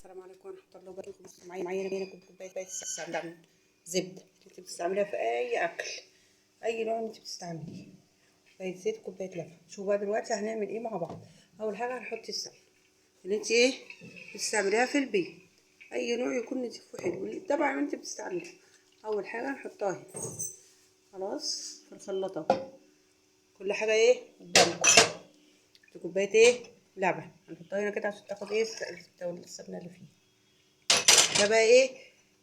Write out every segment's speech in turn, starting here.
السلام عليكم ورحمة الله وبركاته. بصوا معايا هنا كوباية السمنة زبدة انت بتستعمليها في اي اكل، اي نوع انت بتستعمليه. كوباية زيت، كوباية لبن. شوفوا بقى دلوقتي هنعمل ايه مع بعض. اول حاجة هنحط السمنة اللي انت ايه بتستعمليها في البيت، اي نوع يكون نضيف وحلو طبعا انت بتستعمليه. اول حاجة هنحطها هنا خلاص في الخلاط اهو، كل حاجة ايه قدامكم. كوباية ايه لبن هنحطها هنا كده عشان تاخد ايه السمنة اللي فيه. ده بقى ايه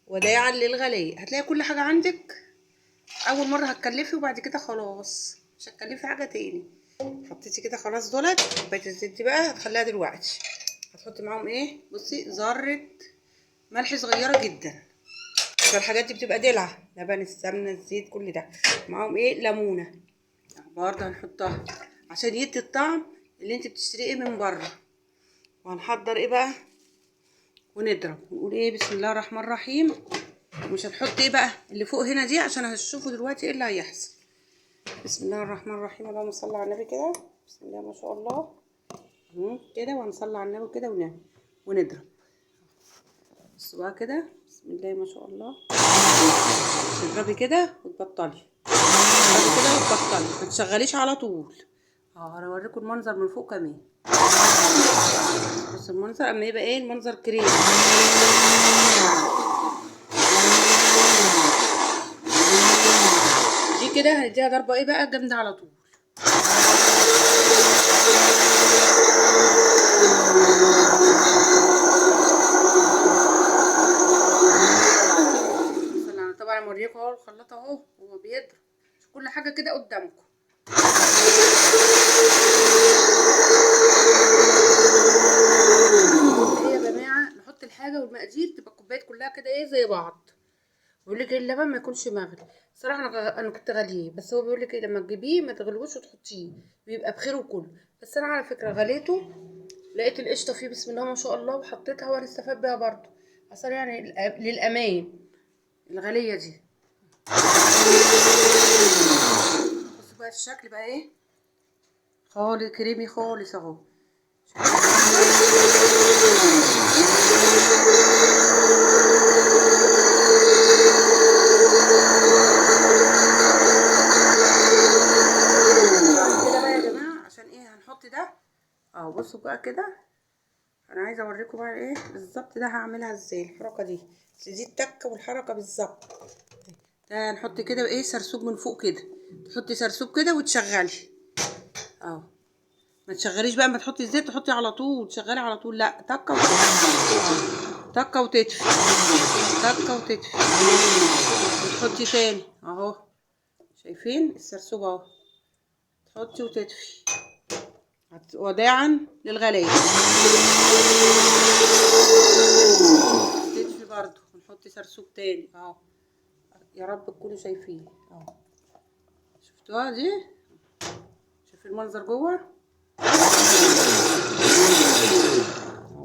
وداعا للغليه. هتلاقي كل حاجة عندك. اول مرة هتكلفي وبعد كده خلاص مش هتكلفي حاجة تاني. حطيتي كده خلاص دولت. كوباية الزيت دي بقى هتخليها دلوقتي. هتحطي معاهم ايه؟ بصي ذره ملح صغيرة جدا عشان الحاجات دي بتبقى دلعه، لبن، السمنة، الزيت، كل ده. معاهم ايه؟ ليمونه برضه هنحطها عشان يدي الطعم اللي انت بتشتريه ايه من بره. وهنحضر ايه بقى ونضرب ونقول ايه بسم الله الرحمن الرحيم. مش هنحط ايه بقى اللي فوق هنا دي عشان هتشوفوا دلوقتي ايه اللي هيحصل. بسم الله الرحمن الرحيم، اللهم صل على النبي كده، بسم الله ما شاء الله كده، وهنصلي على النبي كده ونضرب. بصوا بقى كده بسم الله ما شاء الله. تضربي كده وتبطلي، تضربي كده وتبطلي، ما تشغليش على طول. انا اوريكم المنظر من فوق كمان. بصوا المنظر اما يبقى ايه المنظر كريم. دي كده هنديها ضربه ايه بقى جامدة على طول. انا طبعا موريكم اهو الخلاط اهو هو بيضرب كل حاجة كده قدامكم. ايه يا جماعة نحط الحاجة والمقادير تبقى الكوبايات كلها كده ايه زي بعض. بيقول لك اللبن ما يكونش مغلي. صراحة انا كنت غالية، بس هو بيقول لك ايه لما تجيبيه ما تغلوش وتحطيه بيبقى بخير وكله. بس انا على فكرة غليته لقيت القشطه فيه بسم الله ما شاء الله وحطيتها وانا استفاد بيها برضو، عشان يعني للامان الغالية دي. بصوا بقى الشكل بقى ايه خالص كريمي خالص اهو. كده بقى يا جماعة عشان ايه هنحط ده اهو. بصوا بقى كده انا عايزه اوريكم بقى ايه بالظبط ده هعملها ازاي الحركة دي، دي التكه والحركة بالظبط. ده هنحط كده ايه سرسوب من فوق كده، تحطي سرسوب كده وتشغلي اهو. ما تشغليش بقى، ما تحطي الزيت تحطي على طول تشغلي على طول، لا تكه تكه وتدفي، تكه وتدفي، وتحطي تاني اهو. شايفين السرسوب اهو، تحطي وتدفي. وداعا للغليان تدفي برضو، ونحط سرسوب تاني اهو. يا رب تكونوا شايفين اهو. شفتوها دي؟ شايفين المنظر جوه؟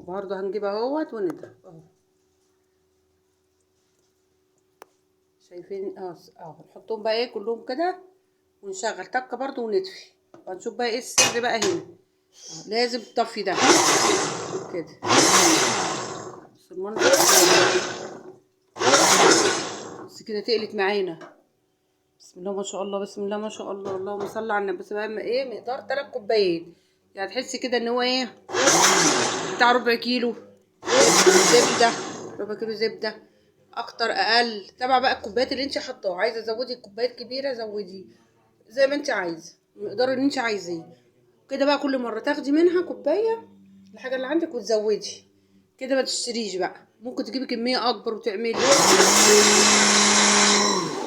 برضه هنجيب اهوت ونضرب اهو. شايفين اهو اهو. نحطهم بقى ايه كلهم كده ونشغل تكه برضه وندفي. وهنشوف بقى ايه السر بقى هنا. لازم تطفي ده كده. بص المنظر بس كده تقلت معانا بسم الله ما شاء الله، بسم الله ما شاء الله، اللهم صل على النبي. بس بقى ايه مقدار 3 كوبايات، يعني تحسي كده ان هو ايه بتاع ربع كيلو زبدة، ربع كيلو زبدة اكتر اقل تبع بقى الكوبايات اللي انت حطاها. عايزه تزودي الكوبايات كبيرة زودي زي ما انت عايزه، المقدار اللي انت عايزاه كده بقى. كل مرة تاخدي منها كوباية الحاجة اللي عندك وتزودي كده، ما تشتريش بقى. ممكن تجيبي كمية اكبر وتعملي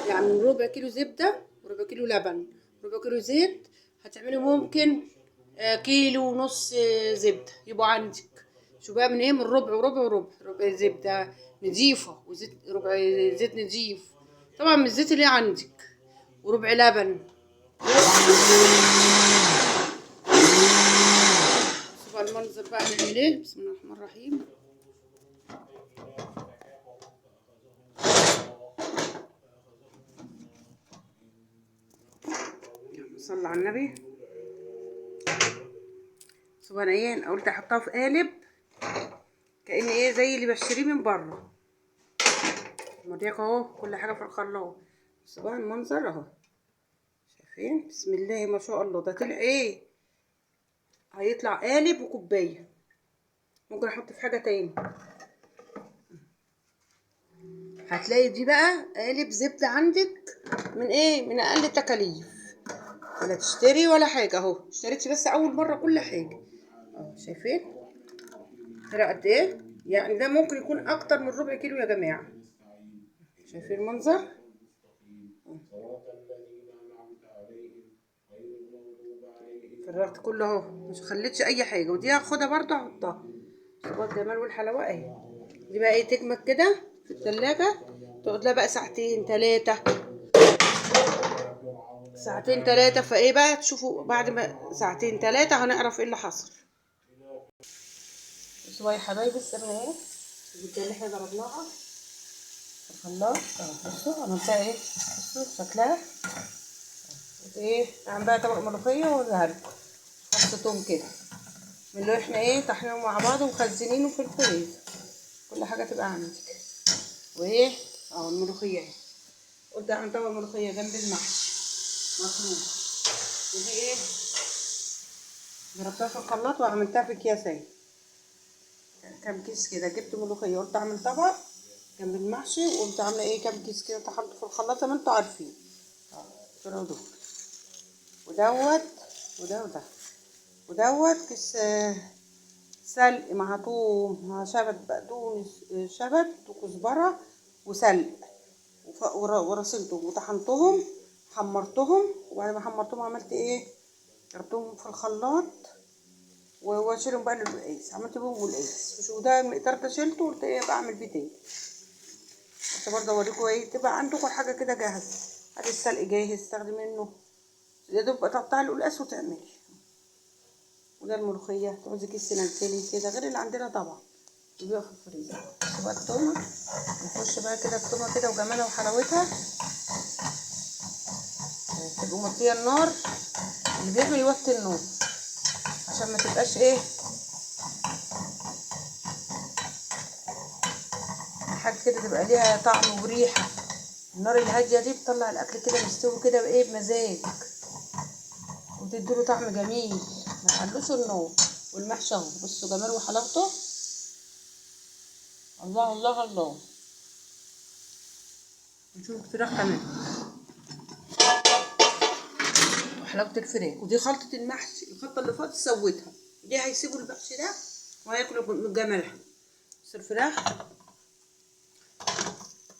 يعني ربع كيلو زبدة وربع كيلو لبن ربع كيلو زيت، هتعملي ممكن كيلو ونص زبدة يبقوا عندك. شو بقى من ايه؟ من ربع وربع وربع، ربع زبدة نضيفه وزيت، ربع زيت نضيف طبعا من الزيت اللي عندك، وربع لبن. بصوا بقى المنظر بقى هنعمل ايه. بسم الله الرحمن الرحيم. صلى على النبي. بصوا انا ايه قلت احطها في قالب كأن ايه زي اللي بشتريه من بره. موريكم اهو كل حاجة في الخلاط. بصوا بقى المنظر اهو، شايفين؟ بسم الله ما شاء الله. ده طلع ايه؟ هيطلع قالب وكوبايه، ممكن احط في حاجة تاني. هتلاقي دي بقى قالب زبدة عندك من ايه؟ من اقل التكاليف، ولا تشتري ولا حاجة اهو. اشتريتي بس اول مرة كل حاجة اهو. شايفين طلع قد ايه؟ يعني ده ممكن يكون اكتر من ربع كيلو يا جماعة. شايفين المنظر؟ فرغت كله اهو، مش خليتش اي حاجة. ودي هاخدها برده احطها. شوفوا الجمال والحلاوه اهي. دي بقى ايه؟ تجمد كده في التلاجة، تقعد لها بقى ساعتين تلاتة، ساعتين تلاتة. فايه بقى تشوفوا بعد ما ساعتين تلاتة هنعرف ايه اللي حصل. بصوا بقى يا حبايبي السمنة اهي، الزبدة اللي احنا ضربناها في الخلاط اهو. بصوا عملتها ايه، بصوا شكلها ايه. اعمل بقى طبق ملوخية واوريها لكم. فص توم كده من اللي احنا ايه طحنينه مع بعض ومخزنينه في الفريزر، كل حاجة تبقى عندك. وايه اهو الملوخية اهي، قلت اعمل طبق ملوخية جنب المحشي مفروم. ودي ايه ضربتها في الخلاط وعملتها في اكياس اهي، كام كيس كده. جبت ملوخية قلت اعمل طبق جنب المحشي، وقمت عامله ايه كام كيس كده طحنته في الخلاط زي ما انتوا عارفين. طلعوا دول ودوت وده وده ودوت كيس سلق مع توم مع شبت بقدونس، شبت وكزبره وسلق، ورسلتهم وطحنتهم، حمرتهم. وبعد ما حمرتهم عملت ايه؟ ضربتهم في الخلاط واشيلهم بقى للقاس، عملت بيهم القاس. وده المقدار ده شيلته وقلت ايه بقى اعمل بيه تاني. بس برضه اوريكم ايه تبقى عندكم الحاجة كده جاهزة. ادي السلق جاهز تاخدي منه يا دوب تقطعي القلقاس وتعملي. وده الملوخية تعوزي كيس تنزلي كده غير اللي عندنا طبعا بيبقى في الفريزر. بقى التومه، نخش بقى كده التومه كده وجمالها وحلاوتها. تبقوا مطفيه النار، اللي بيعمل يوطي النار عشان ما تبقاش ايه حاجة كده، تبقى ليها طعم وريحه. النار الهادية دي بتطلع الاكل كده مستوي كده بايه بمزاج، وتديله طعم جميل. ما تخلوش النار. والمحشي اهو بصوا جماله وحلاوته. الله الله الله. نشوف الفراخ كمان وحلاوة الفراخ. ودي خلطه المحشي، الخلطة اللي فاتت سويتها دي، هيسيبوا المحشي ده وهياكلوا من جمالها. بس الفراخ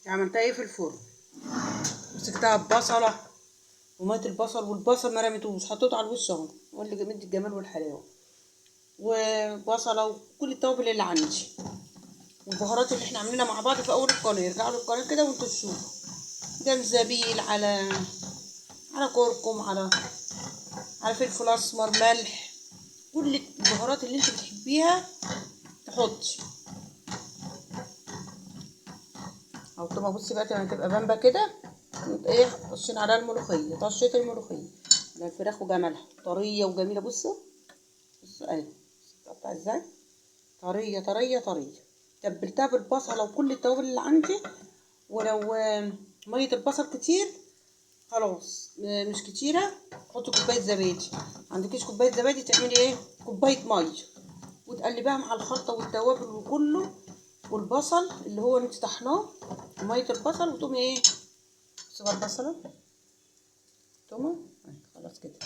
عملتها ايه في الفرن، مسكتها ببصله ومية البصل، والبصل ما رميتوش، حطيته على الوش اهو، هو اللي مدي الجمال والحلاوه. وبصله وكل التوابل اللي عندي والبهارات اللي احنا عاملينها مع بعض في اول القناة. ارجعوا للقناة كده وانتوا تشوفوا. جنزبيل على كركم على فلفل اسمر، ملح، كل البهارات اللي انت بتحبيها تحطي. اهو طب بصي بقى لما تبقى بامبه كده ايه طشين عليها الملوخية، طشه الملوخية على الفراخ وجمالها، طرية وجميلة. بصوا بصوا اهي بتقطع ازاي، طرية طرية طرية. تبلتها بالبصله وكل التوابل اللي عندي. ولو مية البصل كتير خلاص مش كتيرة، حطي كوباية زبادي. عندكيش كوباية زبادي تعملي ايه؟ كوباية مية وتقلبيها مع الخلطة والتوابل وكله والبصل اللي هو انت طحناه ومية البصل، وتقومي ايه صغر البصله تومة خلاص كده.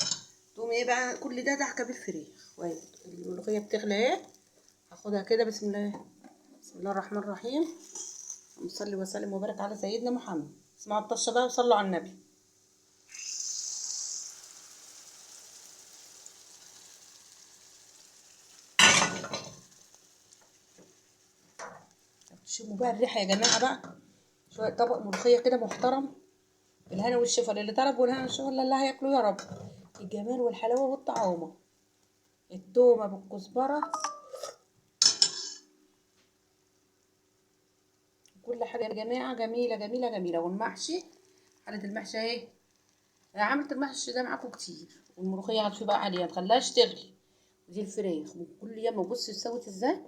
تقومي ايه بقى كل ده دعكه بالفريخ. الملوخية بتغلي اهي، هاخدها كده. بسم الله، بسم الله الرحمن الرحيم، وصلي وسلم وبارك على سيدنا محمد. اسمعوا الطشه بقى وصلوا على النبي. شموا بقى الريحة يا جماعة بقى. شوية طبق ملوخية كده محترم، بالهنا والشفا للي طلب، والهنا والشفا للي هياكلوا يا رب. الجمال والحلاوه والطعامه، التومه بالكزبره، كل حاجة يا جماعة جميلة جميلة جميلة. والمحشي، حله المحشي اهي، انا عملت المحشي ده معاكم كتير. والملوخيه هتفي بقى عليها، متخليهاش تغلي. ودي الفراخ وكل ياما بصي استوت ازاي.